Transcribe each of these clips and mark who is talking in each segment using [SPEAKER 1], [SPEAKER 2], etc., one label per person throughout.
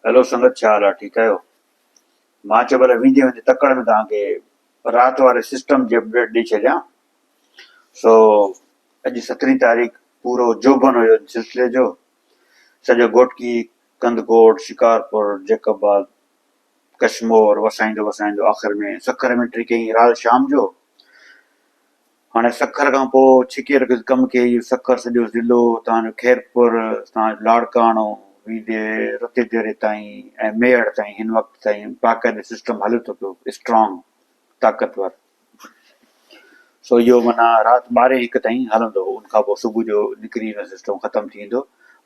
[SPEAKER 1] Hello سنگت ڇا حال آ ٺيڪ آهيو مان چيو ڀلا ويندي ويندي تڪڙ ۾ توهان کي رات واري سسٽم جي اپڊيٽ ڏئي ڇڏيان سو اڄ سترهين تاريخ پورو جوڀن هيو ان سلسلي جو سڄو گهوٽڪي ڪنڌڪوٽ شڪارپور جيڪب آباد ڪشمور وسائيندو وسائيندو آخر ۾ سکر ۾ انٽري ڪيائين رات شام جو هاڻي سکر کان پوء ڇڪي رکيس ڪم کي اهو سکر سڄو ضلعو تان جو خيرپور تان جو لاڙڪاڻو ويندي رتي ديري تائين ۽ ميهڙ تائين هن وقت تائين باقاعدي سسٽم هلي ٿو پيو اسٽرانگ طاقتور سو اهو معنيٰ رات ٻارهين هڪ تائين هلندو ان کان پوء صبح جو نڪري ويندو سسٽم ختم ٿي ويندو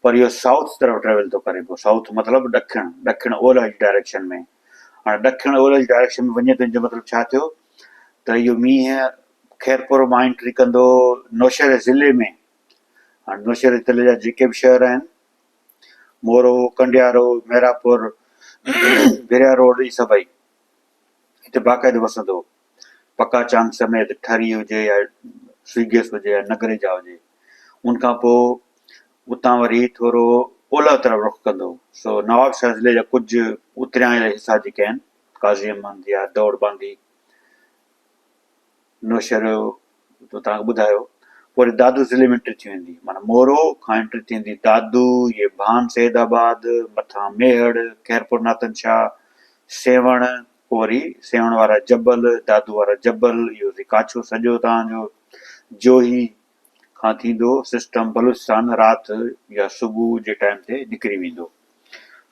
[SPEAKER 1] پر اهو سائوٿ طرف ٽريول ٿو ڪري پيو سائوٿ مطلب ڏکڻ ڏکڻ اولهه جي ڊائريڪشن ۾ هاڻي ڏکڻ اولهه جي ڊائريڪشن ۾ وڃي ٿو ان جو مطلب ڇا ٿيو ته اهو مينهن خيرپور مان انٽري ڪندو نوشهري ضلعي ۾ هاڻي نوشهري ضلعي جا جيڪي به شهر آهن مورو، ڪنڊيارو، ميراپور، ڀريا روڊ اهي سڀئي هتي باقاعدو وسندو پڪا چانگ سميت ٺري هجي يا سوئي گيس هجي يا نگريجا هجي ان کان پوء اتان وري ٿورو اولهه طرف رخ ڪندو سو نوابشاهه ضلعي جا ڪجهه اتريان حصا جيڪي آهن قاضي احمد يا دوڙ باندي نوشهرو تو توهان کي ٻڌايو پوء وري دادو ضلعي ۾ انٽري ٿي ويندي معنيٰ مورو کان انٽري ٿيندي دادو يي ڀان سيد آباد مٿان ميهڙ خيرپور ناٿن شاهه سيوهڻ پوء وري سيوهڻ وارا جبل دادو وارا جبل اهو وري ڪاڇو سڄو توهان جو جوهي کان ٿيندو سسٽم بلوچستان رات يا صبح جي ٽائيم تي نڪري ويندو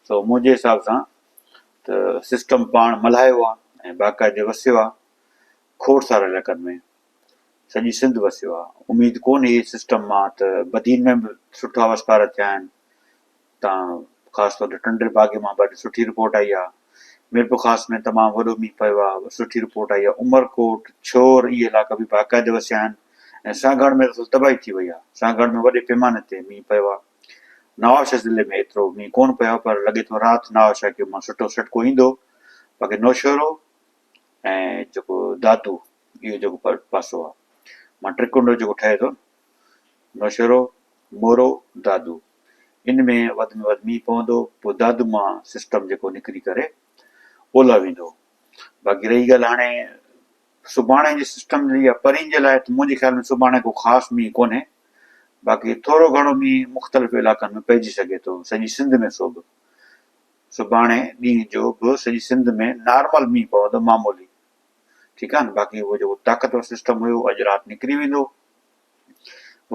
[SPEAKER 1] سو منهنجي حساب سان ته سسٽم پاڻ ملهايو آ ۽ باقاعدي وسيو آ کوڙ سارا علائقن ۾ سڄي سنڌ وسيو آ اميد ڪونهي هي سسٽم مان ته بدين ۾ به سٺا وسڪارا ٿيا آهن تان خاص طور تي ٽنڊي باگي مان به اڄ سٺي رپورٽ آئي آ ميرپورخاص ۾ تمام وڏو مينهن پيو آ سٺي رپورٽ آئي آ عمرڪوٽ ڇور اهي علائقا به باقاعدي وسيا آهن ۽ سانگهڙ ۾ ته تباهي ٿي وئي آ سانگهڙ ۾ وڏي پيماني تي مينهن پيو آ نوابشاهه ضلعي ۾ ايترو مينهن ڪونه پيو پر لڳي ٿو رات نوابشاهه کي مان سٺو سٽڪو ايندو باقي نوشهرو ۽ جيڪو دادو اهو جيڪو پاسو آهي مان ٽرڪنڊو جيڪو ٺهي ٿو نوشهرو مورو دادو ان ۾ وڌ ۾ وڌ مينهن پوندو پوء دادو مان سسٽم جيڪو نڪري ڪري اولهه ويندو باقي رهي ڳالهه هاڻي سڀاڻي جي سسٽم جي يا پرين جي لاء ته منهنجي خيال ۾ سڀاڻي ڪو خاص مينهن ڪونهي باقي ٿورو گهڻو مينهن مختلف علائقن ۾ پئجي سگهي ٿو سڄي سنڌ ۾ سو به سڀاڻي ڏينهن جو به سڄي سنڌ ۾ نارمل مينهن پوندو معمولي ٺيڪ آهي نه باقي اهو جيڪو طاقتور سسٽم هيو اڄ رات نڪري ويندو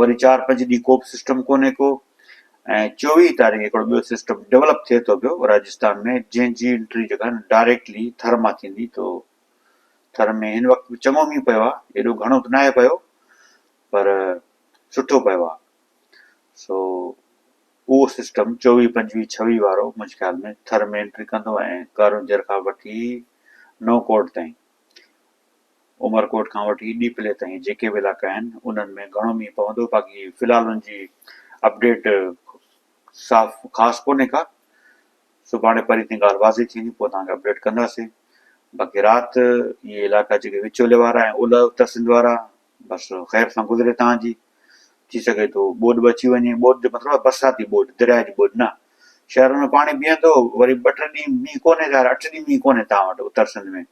[SPEAKER 1] وري چار پنج ڏينهن ڪو به سسٽم ڪونهي ڪو ۽ 24 تاريخ هڪڙو ٻيو سسٽم ڊولپ ٿئي ٿو پيو راجستان ۾ جنهن جي انٽري جيڪا ڊائريڪٽلي ٿر مان ٿيندي تو ٿر ۾ هن وقت به چڱو مينهن پيو آهي، ايڏو گهڻو ته ناهي پيو پر سٺو پيو آهي. سو اهو سسٽم 24، 25، 26 وارو منهنجي خيال ۾ ٿر ۾ انٽري ڪندو ۽ ڪارونجهر کان وٺي نئون ڪوٽ تائين، عمرڪوٽ کان وٺي ڏيپلي تائين جيڪي به علائقا آهن انهن ۾ گهڻو مينهن پوندو باقي في الحال ان جي اپڊيٽ صاف خاص ڪونهي ڪا. سڀاڻي پرين تائين ڳالهه واضح ٿيندي پوء توهان کي اپڊيٽ ڪنداسين باقي رات اهي علائقا جيڪي وچولي وارا ۽ اولهه اتر سنڌ وارا بس خير سان گذري توهان جي ٿي سگهي ٿو ٻوڏ به اچي وڃي ٻوڏ جو مطلب آهي برساتي ٻوڏ درياء جي ٻوڏ نه شهرن ۾ پاڻي بيهندو وري ٻه ٽي ڏينهن مينهن ڪونهي ظاهر اٺ ڏينهن مينهن ڪونهي توهان وٽ اتر سنڌ ۾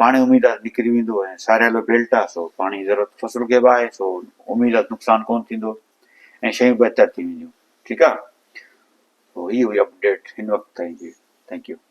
[SPEAKER 1] پاڻي اميد آهي نڪري ويندو ۽ ساريالو بيلٽ آهي سو پاڻي ضرورت فصل کي به آهي سو اميد آهي نقصان ڪونه ٿيندو ۽ شيون بهتر ٿي وينديون ٺيڪ آهي. سو هي هئي اپڊيٽ هن وقت تائين جي thank you.